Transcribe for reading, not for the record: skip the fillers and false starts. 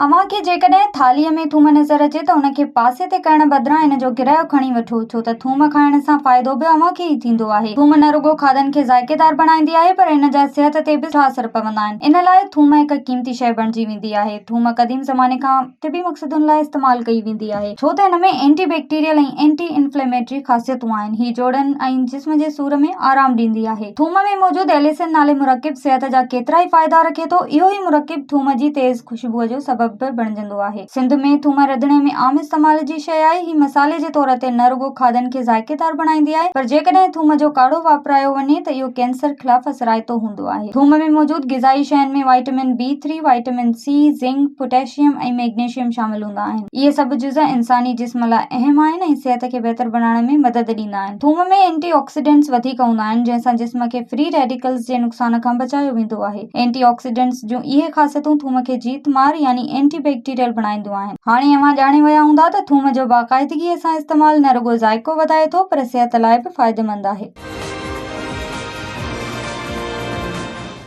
اوهان کي جيڪڏهن ٿالهيء ۾ ٿوم نظر اچي ته ان کي پاسي تي ڪرڻ بدران ان جو گرهه کڻي وٺو، ڇو ته ٿوم کائڻ سان فائدو به اوهان کي ئي ٿيندو آهي. ٿوم نه رڳو کاڌن کي ذائقيدار بڻائيندي آهي پر ان جا صحت تي به سٺا اثر پوندا آهن. ان لاء ٿوم هڪ قيمتي شيء بڻجي ويندي آهي. ٿوم قديم زماني کان طبي مقصدن لاء استعمال ڪئي ويندي آهي، ڇو ته ان ۾ اينٽي بيڪٽيريل ۽ اينٽي انفليميٽري خاصيتون آهن. هي جوڙن ۽ جسم جي سور ۾ آرام ڏيندي آهي. ٿوم ۾ موجود ايليسن نالي مرڪب صحت جا ڪيترائي فائدا رکي ٿو. اهو ئي مرڪب ٿوم جي تيز خوشبوء جو سبب به بڻجندو آهي. سنڌ ۾ ٿوم رڌڻي ۾ عام استعمال جي شيء آهي. هي مصالحي جي طور تي نه رڳو کاڌن کي ذائقيدار بڻائيندي آهي پر جيڪڏهن ٿوم جو ڪاڙهو واپرايو وڃي ته اهو ڪينسر خلاف اثرائتو هوندو آهي. ٿوم ۾ موجود غذائي شين ۾ vitamin B three, vitamin C, zinc, potassium ۽ magnesium شامل هوندا آهن. اهي سڀ جز انساني جسم لاء اهم آهن ۽ صحت کي بهتر بڻائڻ ۾ مدد ڏيندا آهن. ٿوم ۾ اينٽي آڪسيڊنٽس وڌيڪ هوندا آهن جنهن سان جسم کي فري ريڊيڪلز جي نقصان کان بچايو ويندو آهي. اينٽي آڪسيڊنٽس جون اهي خاصيتون ٿوم کي جيت مار يعني اينٽي بيڪٽيريل بڻائينديون آهن. هاڻي اوهان ڄاڻي ويا هوندا ته ٿوم جو باقاعدگيء سان استعمال نه رڳو ذائقو وڌائي ٿو پر صحت لاء به فائديمند آهي.